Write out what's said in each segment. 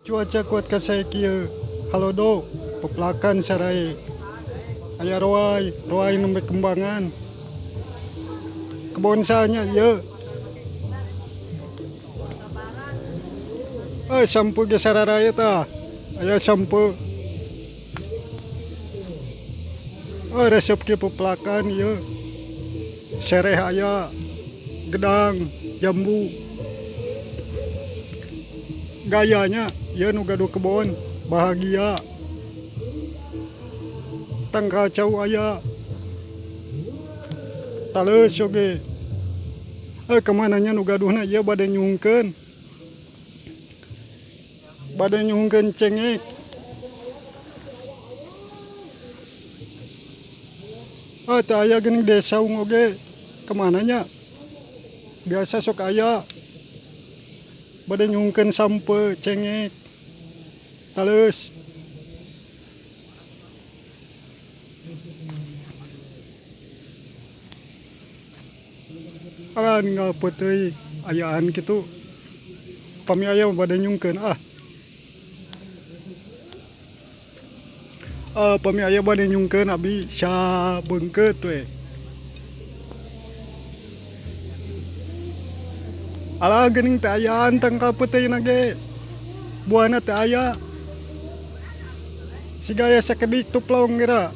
Cuaca kuat kasai kieu halodo pepelakan sarae aya roai roai nembe kembangan kebon saha nya ieu eh sampe ge sararae tah aya sampe eh resep kieu pepelakan ieu sereh aya gedang jambu. Gayanya ieu nu gaduh kebon bahagia tangkal cau aya taleus oge eh kamana nya nu gaduhna ieu bade nyuhungkeun bade nyuhungkeun cengek ah teu aya geuning desa oge kamana nya biasa sok aya. Bade nyungkeun sampe cengek taleus. Alah ninggal peuteuy ayaan kitu pami aya mah bade nyungkeun ah. Ah pami aya bade nyungkeun abi sabeungkeut we. Alah geuning teu ayaan tangkal peuteuyna ge. Buahna teu aya. Siga aya sakedik tuplong geura.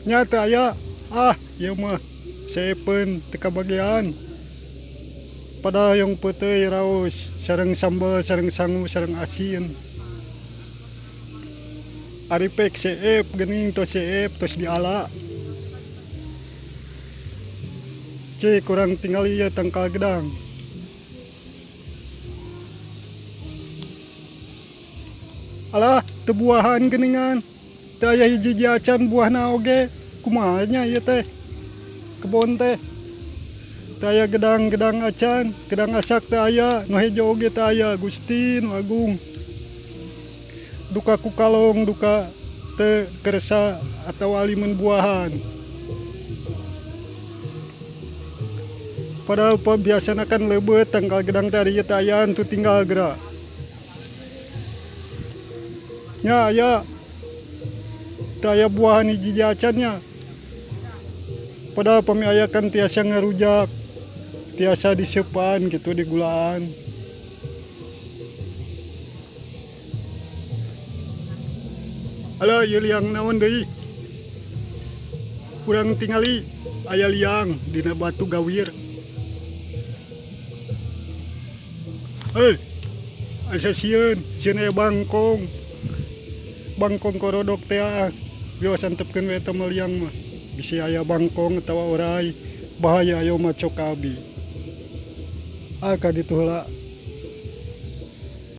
Nya teu aya. Ah ieu mah seepeun teu kabagian. Padahal hoyong peuteuy raos sareng sambal sareng sangu sareng asin. Ari pek seep geuning tos seep tos diala. Cih kurang tingali ieu tangkal gedang. Alah teu buahan geuningan. Teu aya hiji-hiji acan buahna oge. Kumaha nya ieu teh kebon teh. Teu aya gedang-gedang acan, gedang asak teu aya, nu hejo oge teu aya. Gusti nu agung. Duka ku kalong, duka teu kersa atawa alimun buahan. Padahal biasana kan leubeut tangkal gedang teh ari ieu teh ayaan tu tinggal geura. Nya aya teu aya buahan hiji-hiji acan nya. Padahal pami aya kan tiasa ngarujak, tiasa diseupan kitu digulaan. Alah ieu liang naon deui? Urang tingali aya liang dina batu gawir. Hei, asa sieun, sieun aya bangkong. Bangkong korodok teh ah. Bios antepkeun we eta mah liang mah. Bisi aya bangkong atawa orai, bahaya ayo mah cok abi. Ah ka ditu heula.